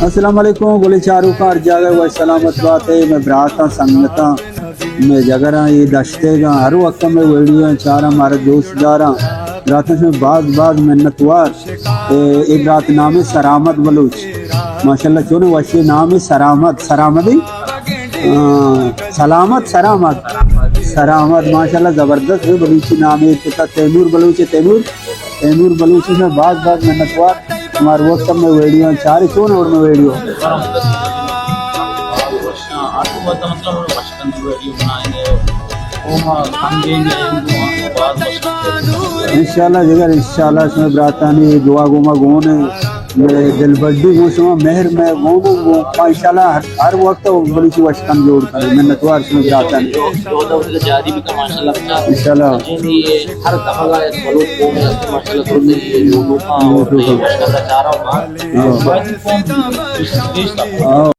السلام علیکم، گلیں چاروکاں ہر جاگہ وش سلامت بات ئے، مئے براتاں، سنگتاں، مئے جگراں، اے دشتیگاں، ہر وقت مئے ویڈیو چاراں، مارا دوست داراں، براتاں شمئے باز باز منتوار۔ اے، اے برات نام سرآمد بلوچ، ماشاءاللہ چون وشیں نام سرآمد، سرآمدی؟ آ، سلامت، سرآمد، سرآمد، ماشاءاللہ زبردست بلوچی نامے، پتا تیمور بلوچ، تیمور۔ تیمور بلوچ ءَ باز باز منتوار، شما ہر وقت مئے ویڈیو چارے، چون اور مئے ویڈیو؟ انشاءاللہ جگر، انشاءاللہ شمئے براتانی دعا گوما گون اِنت، مئے دلبڈی گوں شما، مہر مئے گون اِنت، گوں ما انشاءاللہ ہر، ہر وقت بلوچی وشکن جوڑ کنیں، منتوار شمئے براتانی۔ انشاءاللہ۔ ہر دمگ ءَ یک بلوچ قومے است، ماشاءاللہ، درست اِنت، اے لوگ لوکاں اور اے وشکندہ چاراں باز۔ ہاں۔